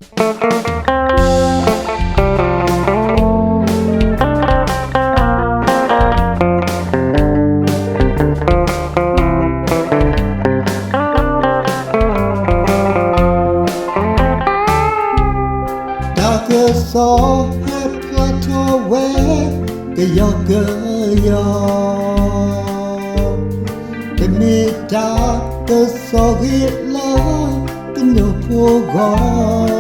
တၢ်ကစီၣ်ဟဲဖျါထီၣ်ဝဲ ကယီကယီ, တမ့ၢ်တၢ်ကစီၣ်ဂ့ၤလၢ ကညီဖိဂီၢ်,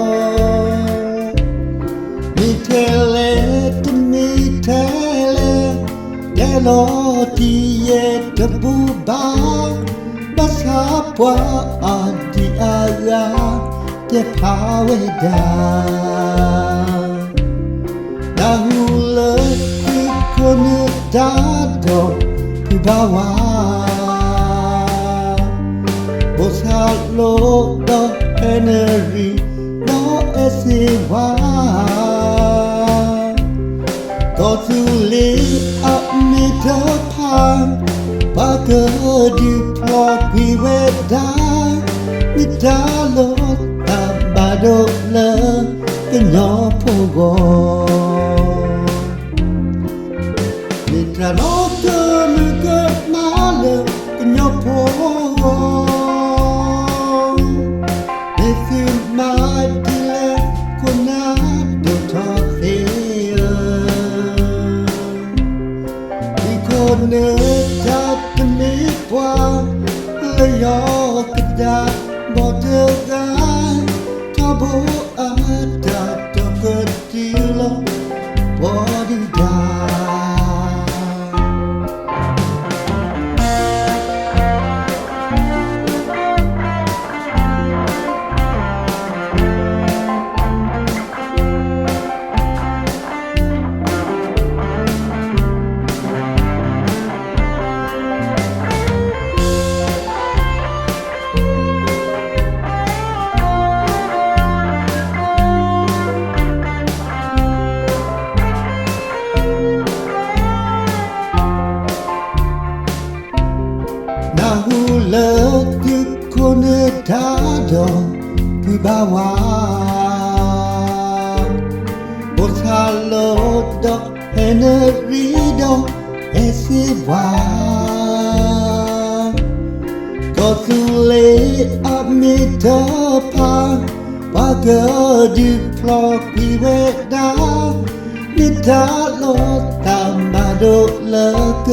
မ့ၢ်ထဲလဲၣ်တမ့ၢ်ထဲလဲၣ်, တဲလီၤတံၢ်ယဲၢ်တဘူၣ်ဘၣ်, ဘၣ်ဆၣ်ပှၤအါဒံအါဂၤ တဲဖျါဝဲဒၣ် တၢ်ဟူလၢသုးခိၣ်နၢၤဒါဒီးဖုဘၣ်ဝါ, ဘိၣ်ဆၣ်လိဒီးဟဲနရံ ဒီးအဲၣ်စ့ဝါ, ကီၢ်သူလ့ၤအမ့ၢ်တဖၣ် ပှၤကဒုးဖျီကွံာ်ဝဲဒၣ် မ့ၢ်တၢ်လီၤတၢ်ဘၣ်ဒိလၢ ကညီဖိဂီၢ်, မ့ၢ်တၢ်လီၤကမၢကမၣ်လၢ ကညီဖိဂီၢ်, မ့ၢ်သုမၤဒ်လဲၣ် ခိၣ်နၢ်ဒိၣ်ထီၣ်သ့ၣ်ဧၢ, သုးခိၣ်နၢၤဒါတမ့ၢ်ပှၤ လၢယီၤကဒါ ဘီတဂၤ, ထီဘိအတၢ်တီကတုၤလီၤ ပှၤဒုၣ်ဒါ နၢ်ဟူလၢသုးခိၣ်နၢၤဒါဒီးဖုဘၣ်ဝါ, ဘိၣ်ဆၣ်လိဒီးဟဲနရံဒီးအဲၣ်စ့ဝါ, ကီၢ်သူလ့ၤအမ့ၢ်တဖၣ် ပှၤကဒုးဖျီကွံာ်ဝဲဒၣ် မ့ၢ်တၢ်လီၤတၢ်ဘၣ်ဒိလၢ က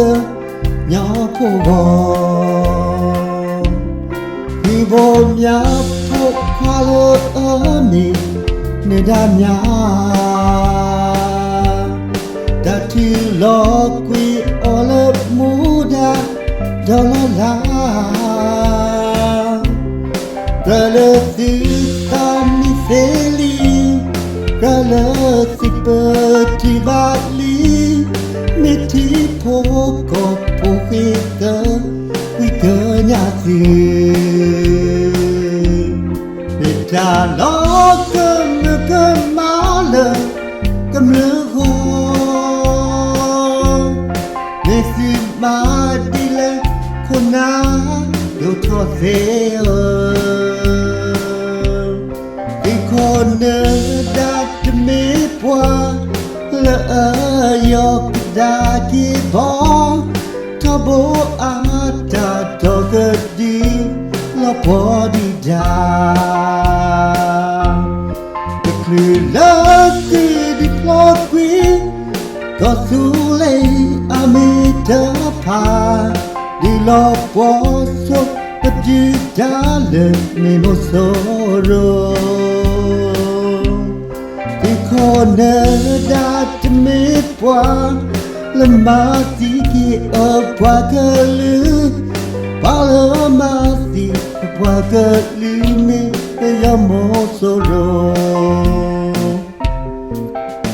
ညီဖိဂီၢ်, ဖုဘိၣ်မၠးဖိခွါလၢအမ့ၢ်နၢၤဒါမၠး, တၢ်ထုးလီၤကွံာ်အီၤလၢမူဒါ ဒီးလီၤလး ကြၢးလၢသုသးမံသ့လံ, ကြၢးလၢသုပတုာ်ဘၣ်လံ, မ့ၢ်ထံဖိကီၢ်ဖိဃ့သၢ ဝံကညးသု, မ့ၢ်တၢ်လီၤကမၢကမၣ်လၢ ကမျၢၢ်ဂီၢ်, မ့ၢ်သုမၤဒ်လဲၣ် ခိၣ်နၢ်ဒိၣ်ထီၣ်သ့ၣ်ဧၢ, သုးခိၣ်နၢၤဒါတမ့ၢ်ပှၤ လၢအယီၤကဒါက့ၤဘီ, ထီဘိအတၢ်တီကဒု လီၤပှီၢ်ဒုၣ်ဒါ တချုးလၢသုဒုးဖျီကွံာ် ကီၢ်သူလ့ၤအမ့ၢ်တဖၣ် ဒုးလီၤပှီၢ်ဆိပဒုၣ်ဒါလၢမ့ၢ်မိၢ်စိရိၤ, သုးခိၣ်နၢၤဒါတမ့ၢ်ပှၤ လၢမၤသံက့ၤအပှၤကလုာ်, ပှၤလၢမၤသံအပှၤကလုာ်မ့ၢ်ပယီၤမိၢ်စိရိၤ,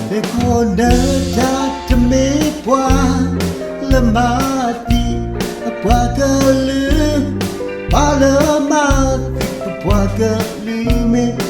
သုးခိၣ်နၢၤဒါတမ့ၢ်ပှၤ လၢမၤသံအပှၤကလုာ်, ပှၤလၢမၤသံအပှၤကလုာ်မ့ၢ်